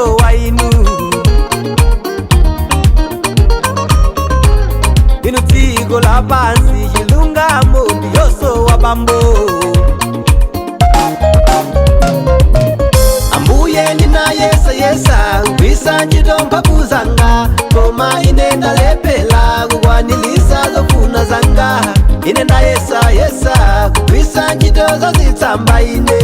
ndiyosowa inu. Inu dziko la pansi chilungamo ndiyosowa bambo. Ambuye ndinayesayesa kugwisa ntchito mphamvu zanga, koma ine ndalepela kukwanilisa zofuna zanga. Ine ndayesayesa kugwisa ntchito zazitsamba ine,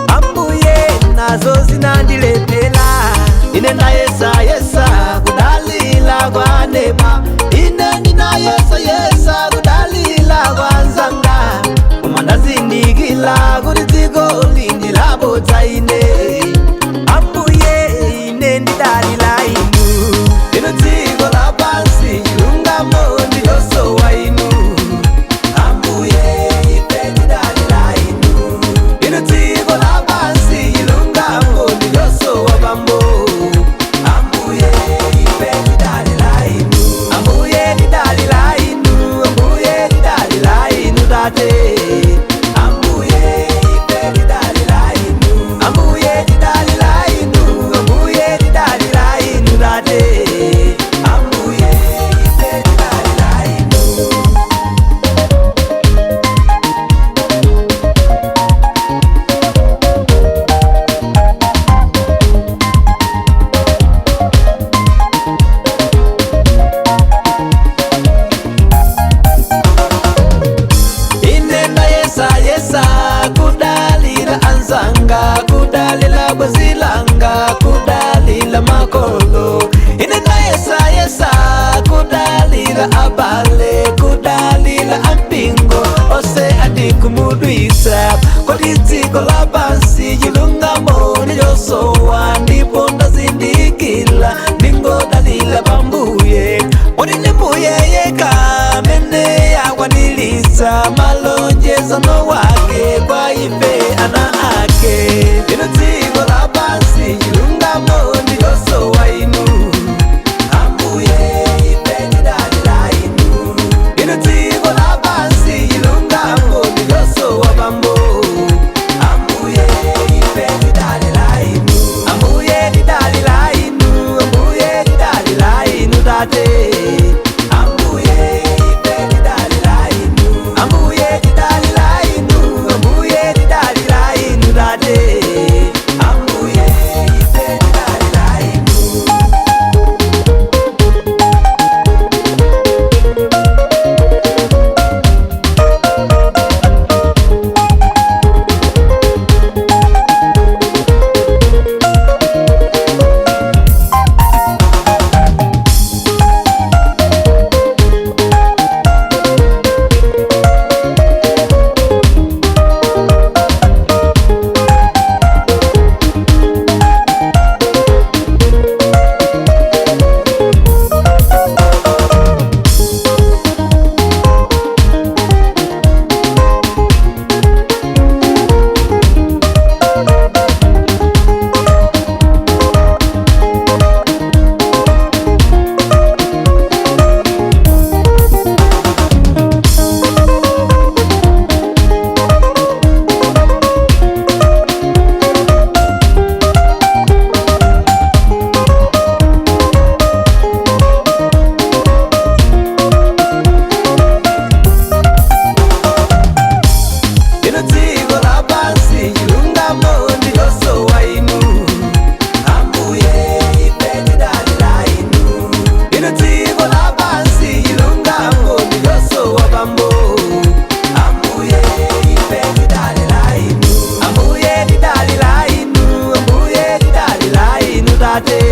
Ambuye nazo zinandilepela. Ine ndayesayesa kudalila kwa neba, ine ndinayesayesa kudalila kwa nzanga, koma ndazindikila kuti dziko lindilabodza ine. Ambuye ine ndidalila inu. Inu dziko la pansi chilungamo ndiyosowa inu. Ambuye ife ndidalila inu. Inu dziko la pansi chilungamo ndiyosowa bambo. Ambuye ife ndidalila inu. Ambuye ndidalila inu. Ambuye ndidalila inu tate. Ambuye ife ndidalila inu. Ambuye ndidalila inu. Ambuye ndidalila inu tate. Ambuye ife ndidalila inu. Ine ndayesayesa kudalila anzanga, kudalila bwezilanga, kudalila makolo. Ine ndayesayesa kudalila abale, kudalila ampingo, ose andikumudwisa. Kodi dziko la pansi chilungamo ndichosowa, ndipo ndazindikila ndingodalila pambuye. Kodi ndi mbuye yekha amene yakwanilisa malonjezano wake kwa ife ana ake. Inu dziko la pansi chilungamo ndichosowa inu. Ambuye ife ndidalila inu. Inu dziko la pansi chilungamo ndichosowa bambo. Ambuye ife ndidalila inu. Ambuye ndidalila inu. Ambuye ndidalila inu tate. Ambuye ife ndidalila inu. Ambuye ndidalila inu. Ambuye ndidalila inu tate. Ambuye ife ndidalila inu. Inu dziko la pansi chilungamo ndichosowa inu. Ambuye ife ndidalila inu. Inu dziko la pansi chilungamo ndichosowa bambo. Ambuye ife ndidalila inu. Ambuye ndidalila inu. Ambuye ndidalila inu tate.